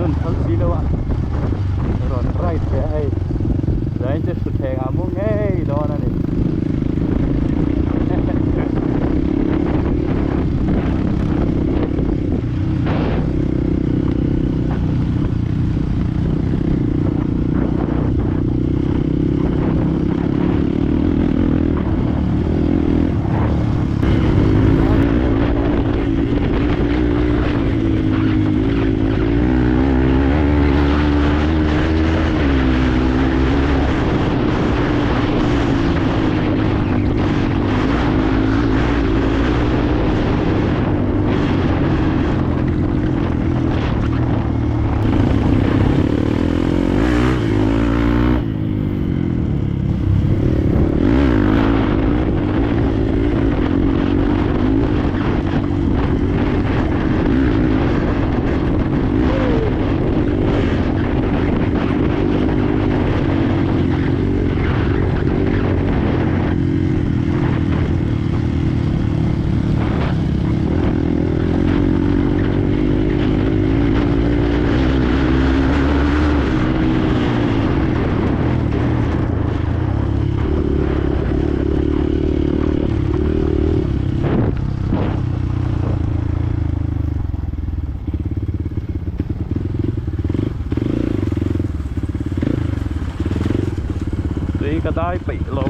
rawn phal si lo a rawn ride ve a hei zain chu thutthleng ah mu ngei dawn a ni. Tui ka dai peih lo.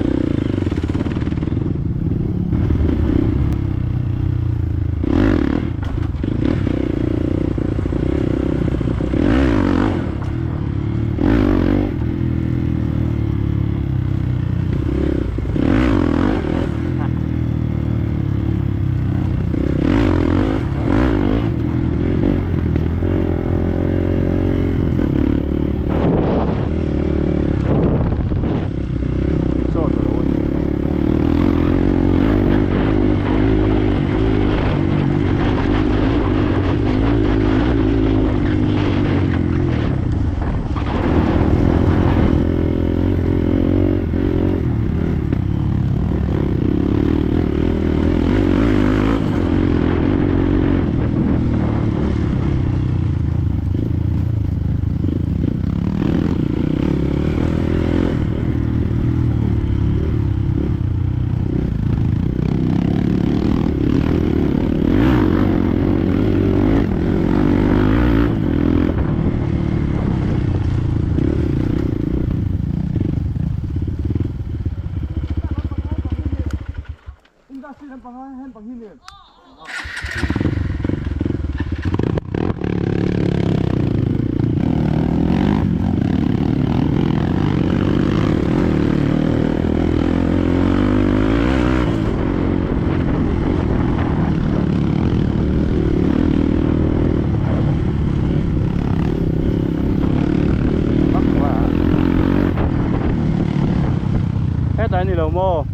Hetah ni lo maw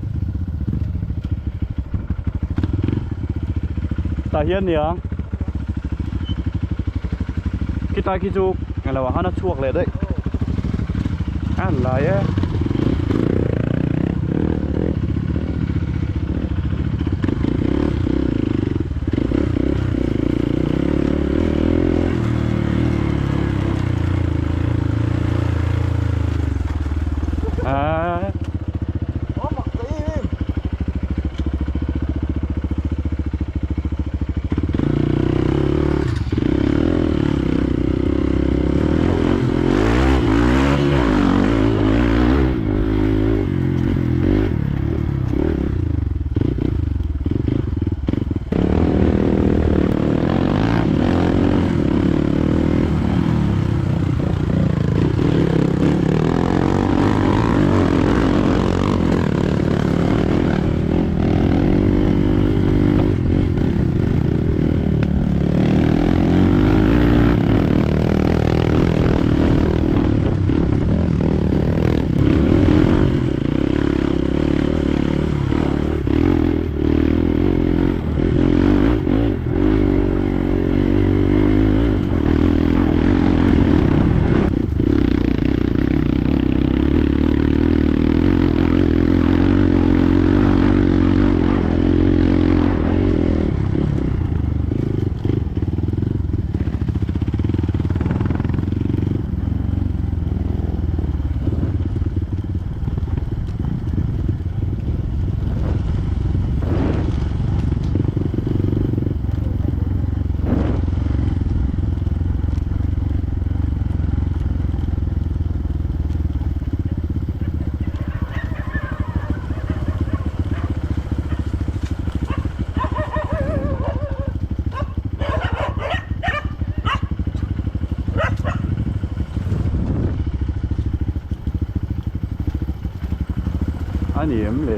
tah hian nia khitlai khi chu englo ah khan a chhuak leh daih a han lai e. a ni em le?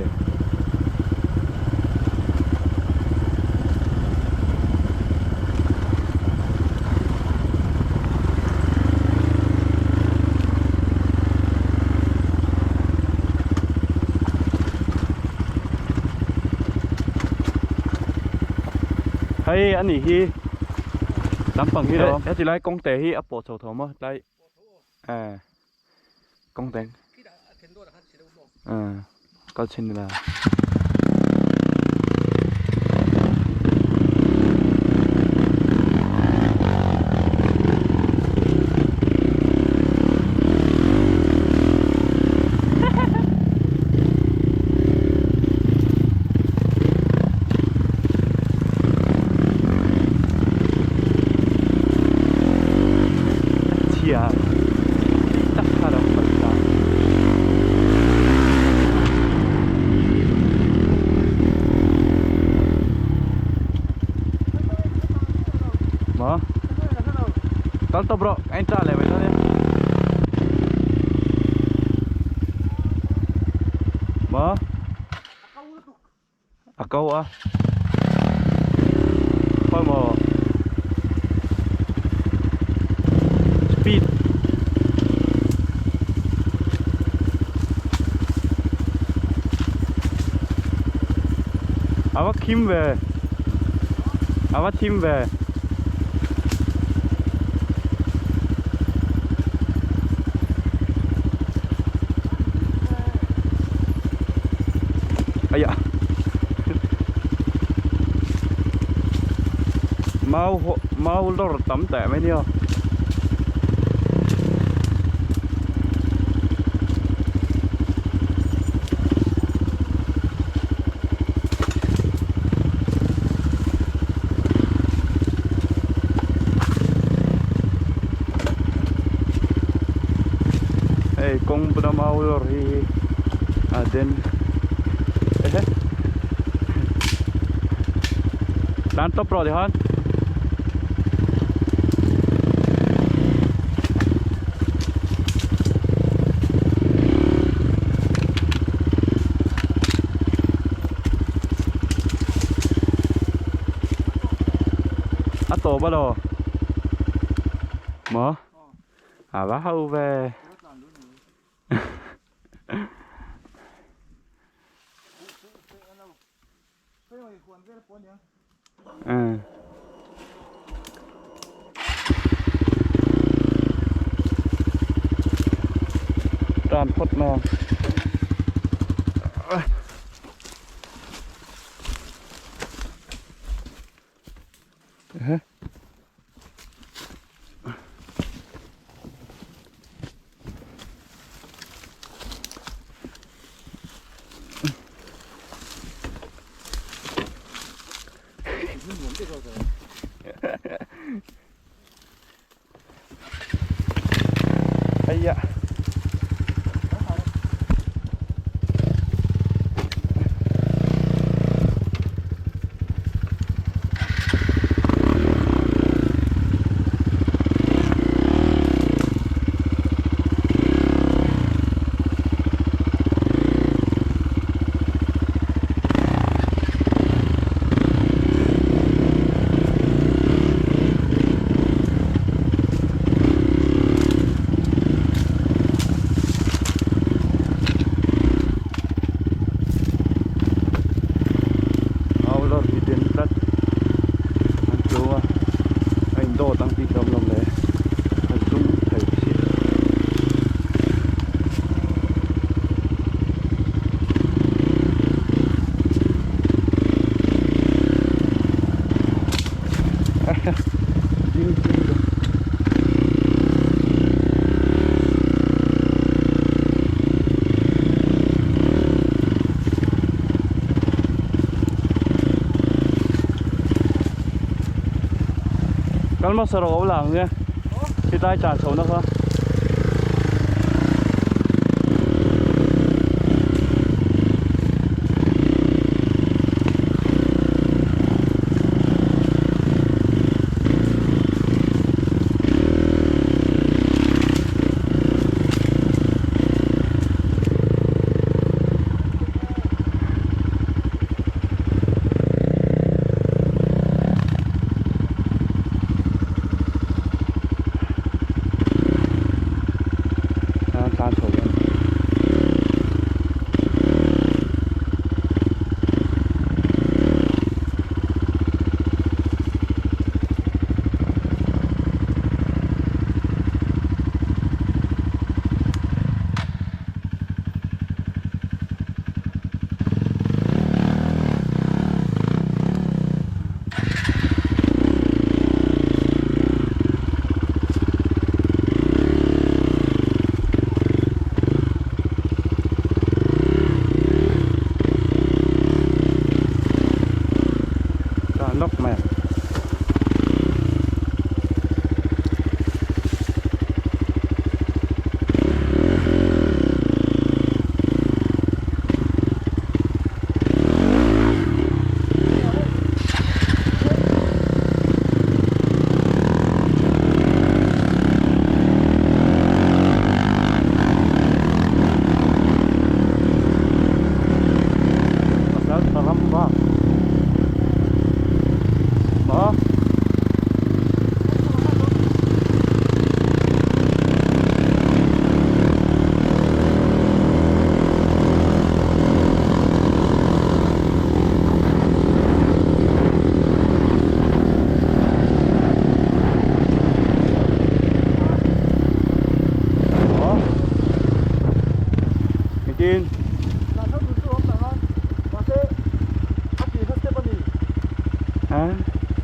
Hei a nih hi lampang hi lo heti lai kawng te hi a pawh chho tho maw tlai eh kawng te eh kal chhin ila. Chhia tak kha lo kal ta. Maw? Kal tawp rawh, ka in tah leh mai dawn e. Maw? A ko a. Khawi maw? Speed. A va khim ve. A va thim ve. Ây da. Mau mau lawr tam teh mai nia. Hei kawng bula mau lawr hi a den ehe tlan tawp rawh tikhan. A tawp a lo maw a va ho ve. Tan phawt mai ang. Ehe. Ây da. Au lawr hi den tlat an tlung a a in dawt ang tih tlawm lawm le a zum thei si. Ding ding dong. Kal hmasa rawh a lang nia hetlai tlan chhohna kha. tlan chho leh a ni. Tlan lawk mai a.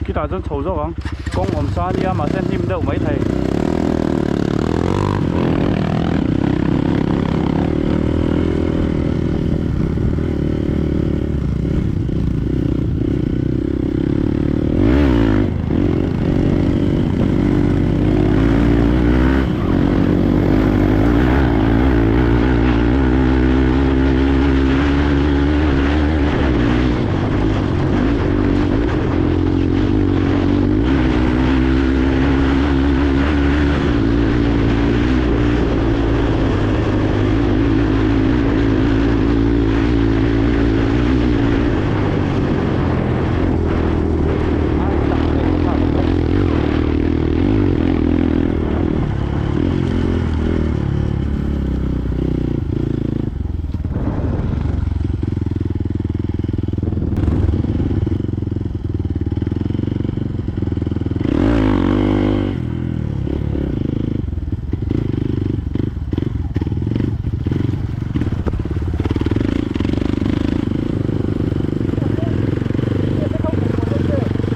Khitah chuan chho zawk ang kawng awm sa ania mahse hnim deuh mai thei.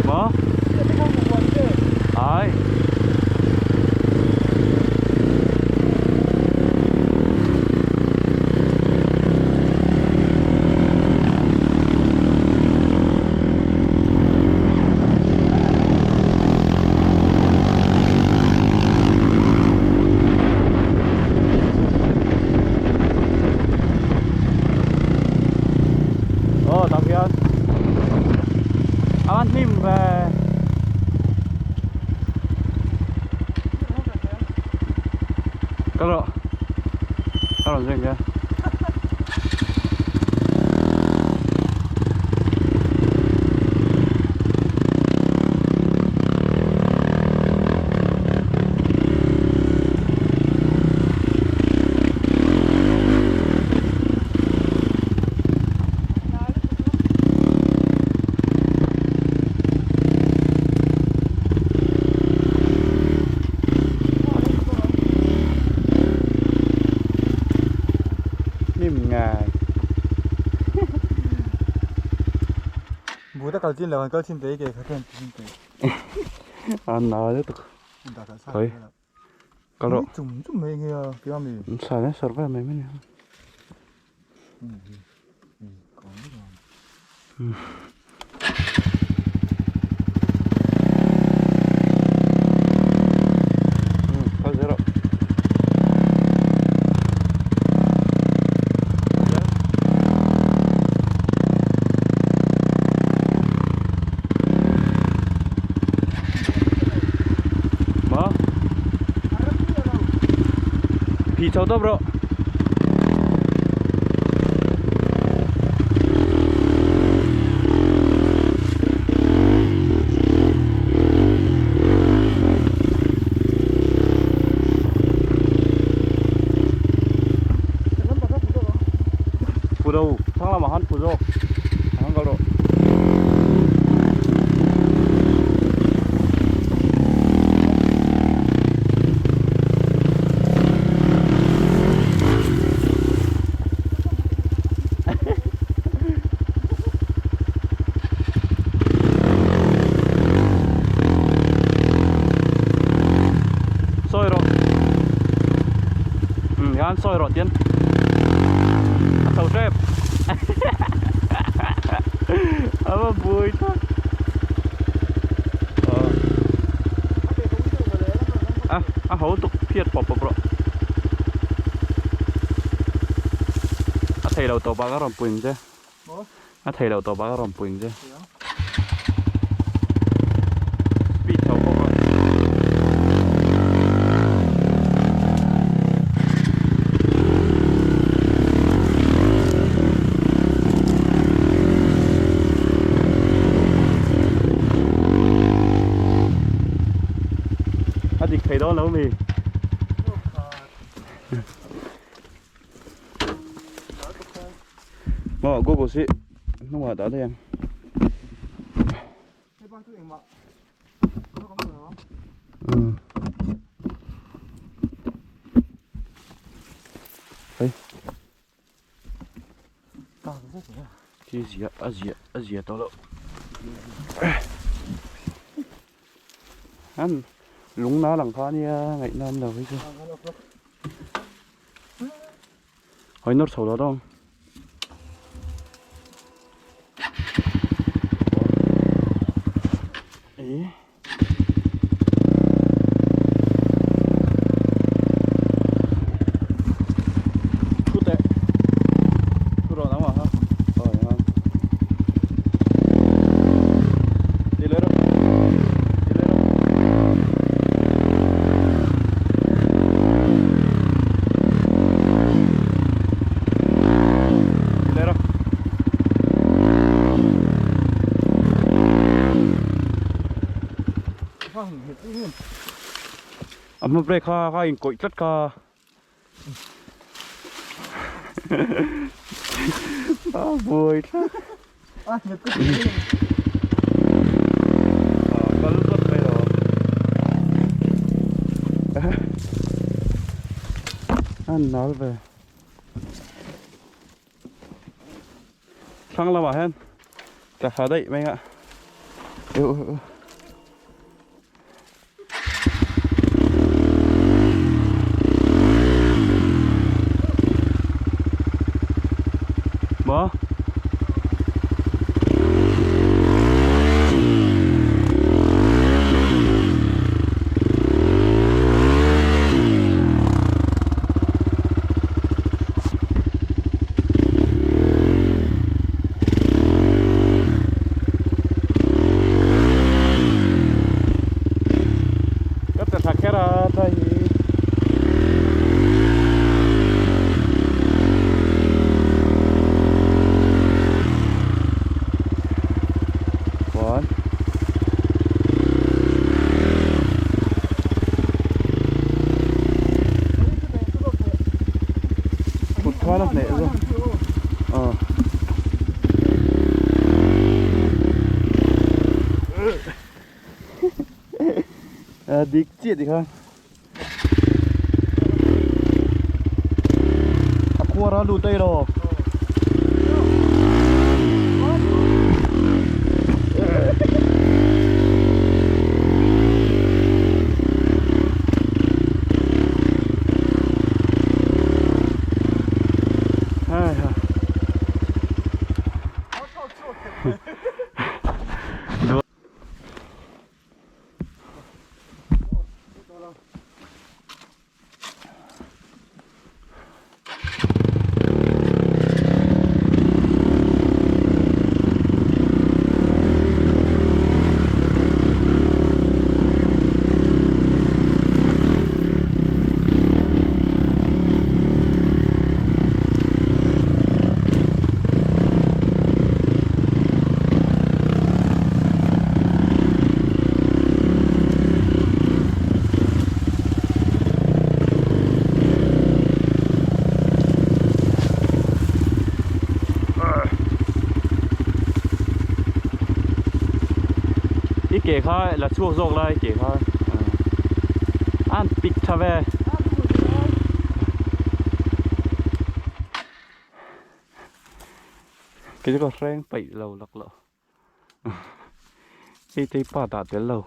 Maw? Ai. Aw tah khian a hnim ve. Kal rawh ka rawn zeng che. Hnim ngai. Buta kal chin lo an kal chin te ke kha khen chin te. An na lutuk. Khoi. Kal rawh. Chum chum mai nge a kia mi. Sa ne sar ve mai mai ni. Kal zel rawh. Maw? Phih chho tawp rawh. han phu zawk a han kal rawh. Sawi rawh um hian sawi rawh tian a chho tep a va bui thlap a a ho tuk phiat pawp pawp rawh a thei lo tawp ah ka rawn puing che. A thei loh tawp a ka rawn puing che. Speed chho bawk a. A dik thei dawn lo mi. Maw Google hi hnungah dah daih ang. Hei. Khi zia a zia a zia tawh loh. An lung na lang kha ania ngaihna an lo hi chu. Hoi nawr chho lo dawng. E. Thu teh. Thu rawh nangmah kha. Aw eng ang. Ti leh rawh. Ti leh rawh. Ti leh rawh. A hma brake kha kha in kawih tlat kha. A buai thlak. A kal zawt mai lo. A nal ve. Thlang lamah hian ka ha daih mai a. Maw? Ka che tha kher a tlai hi. Chuan Kut khan a hneh zawk aw. A dik chiah ti khan a khuar a lut daih lo. kha la chhuak zawk lai ke kha an pik tha ve. Kei chu ka hreng paih lo lak loh. Hei te pa dah tel lo.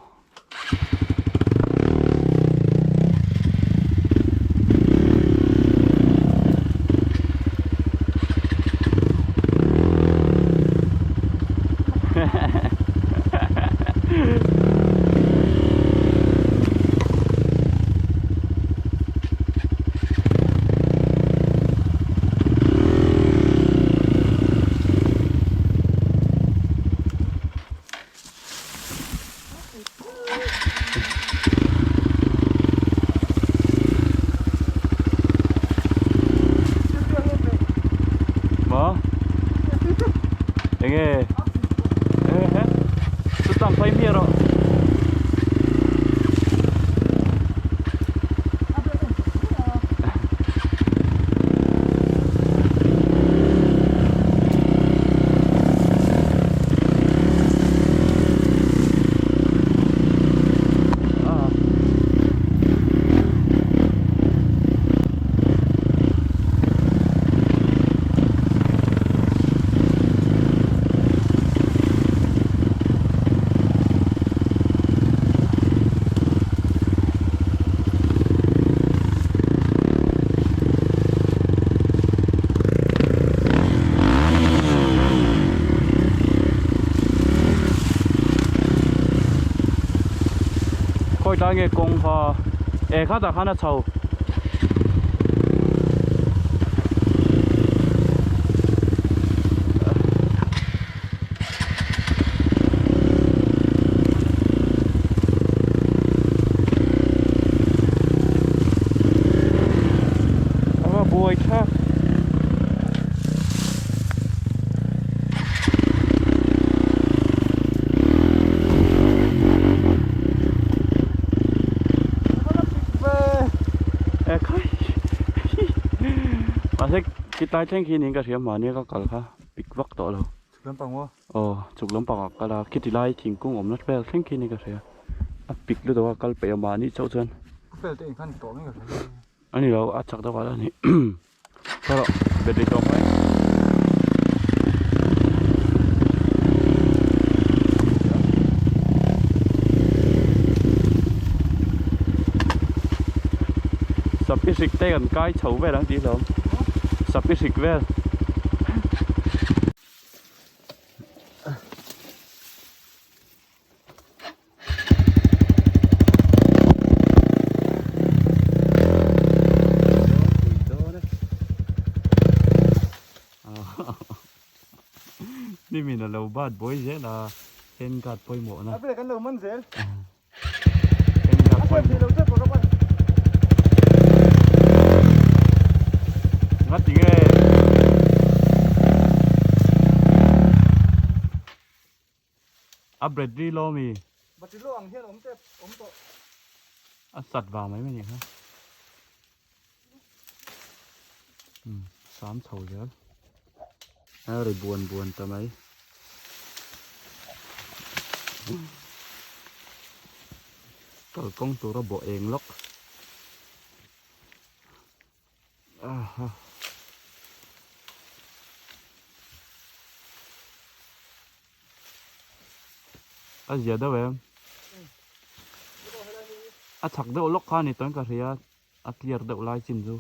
Maw? Enge? Enge? Chutang phei hmiah rawh. Khawi tlai nge kawng kha eh khatah khan a chho. Ava buai thlak. Mahse khilai thleng khi niin ka hria mahni ka kal kha pik vak tawh lo. Chhuk lampang maw? Aw chhuk lampang ah kal a khiti lai thingkung awm nat vel thleng khi niin ka hria a pik lutuk a kal peih a mahni chauh chuan. Khawvel te inkhan tawh mai ka hria. A ni lo a chak deuh a la ni. Thawh battery tawk mai. Sapi hrik te kan kai chho vel ang tih hlawm. Sapi hrik vel. Nimin a lo bat buai zel a hand guard pawimawh na. A bek an lo man zel. Hand guard pawimawh. Ngati nge. A battery lo ami? Battery lo ang hian awm tep awm tawh. A sat vang mai mai nih kha. Um sam chho zel. A ri buan buan ta mai. Kalkawng tura bawh eng lawk. Aha. A zia deuh em? A chak deuh lawk kha a ni tawn ka hria a clear deuh lai chin chu.